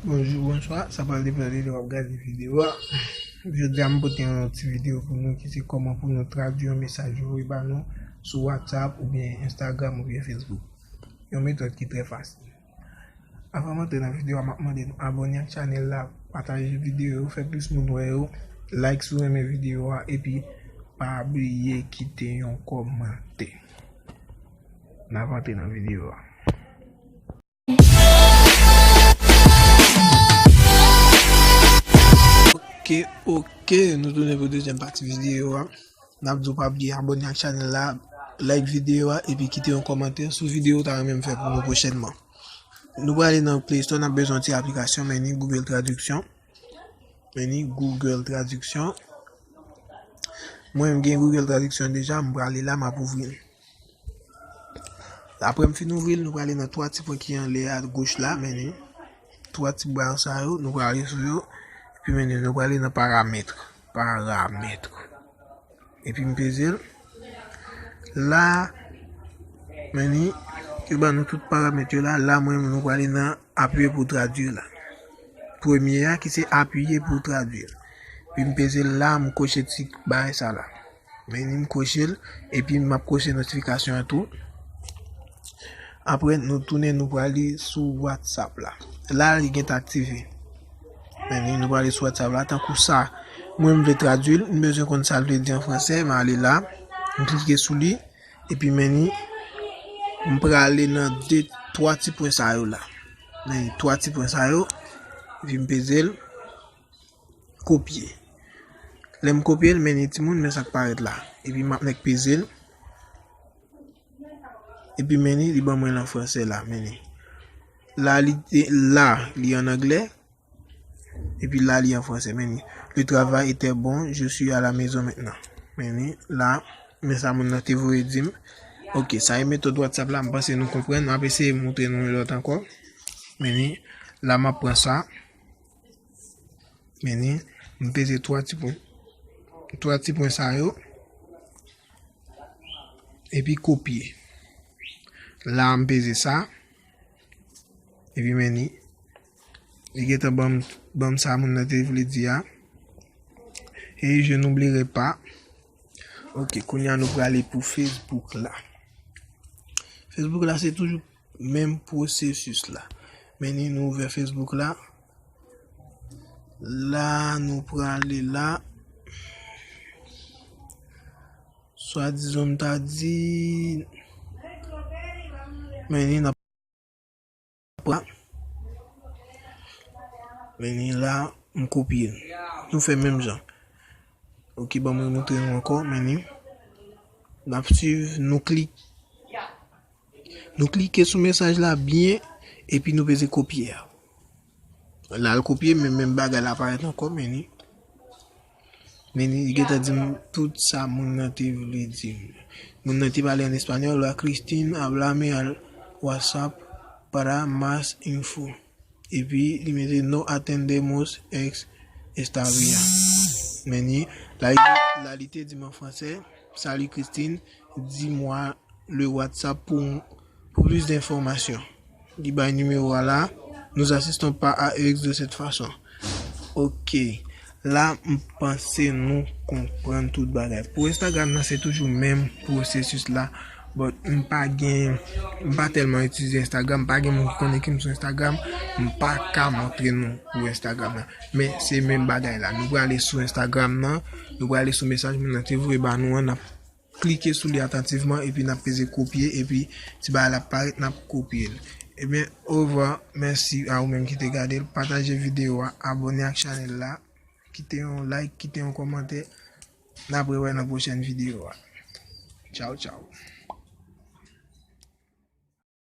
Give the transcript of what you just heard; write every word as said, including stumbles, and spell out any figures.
Bonjou, bonswa, sa pral depann de lè w ap gade videyo a. Jodi a, m pote yon ti videyo pou nou ki se kòman pou nou tradui yon mesaj voye ba nou sou WhatsApp oubyen Instagram oubyen Facebook. Yon metòd ki trè fasil. Avan m antre nan videyo a, m ap mande nou abòne ak chanèl la, pataje videyo yo, fè plis moun wè yo, like si w renmen videyo a, epi pa bliye kite yon kòmantè. N ap antre nan videyo a. Ok, ok, nou tounen pou dezyèm pati videyo a. N ap di w pa bliye abòne ak chanèl la, like videyo a, epi kite yon kòmantè sou videyo w ta renmen m fè pou nou pwochènman. Nou prale nan Play Store, n ap bezwen yon ti aplikasyon, men ni Google Traduction. Men ni Google Traduction. Mwen, m gen Google Traduction deja, m prale la, m ap ouvri l. Apre m fin ouvri l, nou prale nan twa ti pwen ki anlè a goch la, men ni twa ti ba sa yo, nou prale sou yo. Epi men ni, nou prale nan paramèt. Paramèt. Epi m peze l. La, men ni, yo ban nou tout paramèt yo la. La, mwen, nou prale nan apiye pou tradui la. Premye a ki se apiye pou tradui. Epi m peze l la, m koche ti bagay sa la. Men ni m koche l, epi m ap koche notifikasyon an tou. Apre, nou tounen, nou prale sou WhatsApp la. La, li gentan aktive. Men ni, nou prale sou WhatsApp la, tankou sa. Mwen, m vle tradui l, m bezwen konn sa l vle di an fransè, m ale la, m klike sou li, epi men ni, m prale nan de, twa ti pwen sa yo la. Men ni, twa ti pwen sa yo, epi m peze l. Kopye. Lè m kopye l, men ni timoun, men sa k parèt la. Epi m ap nèk peze l. Epi men ni, li ban mwen l an fransè la, men ni. La, li te, la, li an anglè. Epi la, li an fransè, men ni. Le travail était bon, je suis à la maison maintenant. Men ni, la, men sa moun nan te voye di m. Ok, sa e metòd WhatsApp la, m panse nou konprann. M ap eseye montre nou yon lòt ankò. Men ni, la, m ap pran sa. Men ni, m peze twa ti pwen. Twa ti pwen sa yo. Epi kopye. La, m peze sa. Epi men ni, li gentan ban m, ban m sa moun nan te vle di a. Et je n'oublierai pas. Ok, kounye a nou prale pou Facebook la. Facebook la, se toujou menm pwosesis la. Men ni nou ouvè Facebook la. La, nou prale la. Swadizan m ta di, men ni n ap pran. Men ni la, m kopye l. Nou fè menm jan. Ok, ban mwen montre nou ankò, men ni. N ap swiv, nou klik. Nou klike sou mesaj la byen, epi nou peze kopye a. La l kopye, men menm bagay la parèt ankò, men ni. Men ni, li gentan di m tout sa moun nan te vle di m. Moun nan te pale an espanyòl, la Christine háblame al WhatsApp para más info. Epi li mete no atendemos ex esta bien. Men ni, la, la li te di m an fransè, Salut Christine, dis-moi le WhatsApp pour, pour plus d'informations. Li bay nimewo a la. Nous assistons pas à ex de cette façon. Ok. La, m panse nou konprann tout bagay. Pou Instagram nan, se toujou menm pwosesis la. But m pa gen, m pa tèlman itilize Instagram, m pa gen moun ki konnen ki m sou Instagram, m pa ka montre nou pou Instagram nan. Men se menm bagay la. Nou prale sou Instagram nan, nou prale sou mesaj moun nan te voye ba nou an, n ap klike sou li atantivman, epi n ap peze kopye, epi ti bagay la ap parèt, n ap kopye l. Ebyen, orevwa, mèsi a ou menm ki te gade l, pataje videyo a, abòne ak chanèl la, kite yon like, kite yon kòmantè, n ap rewè nan pwochèn videyo a. Tchaw, tchaw.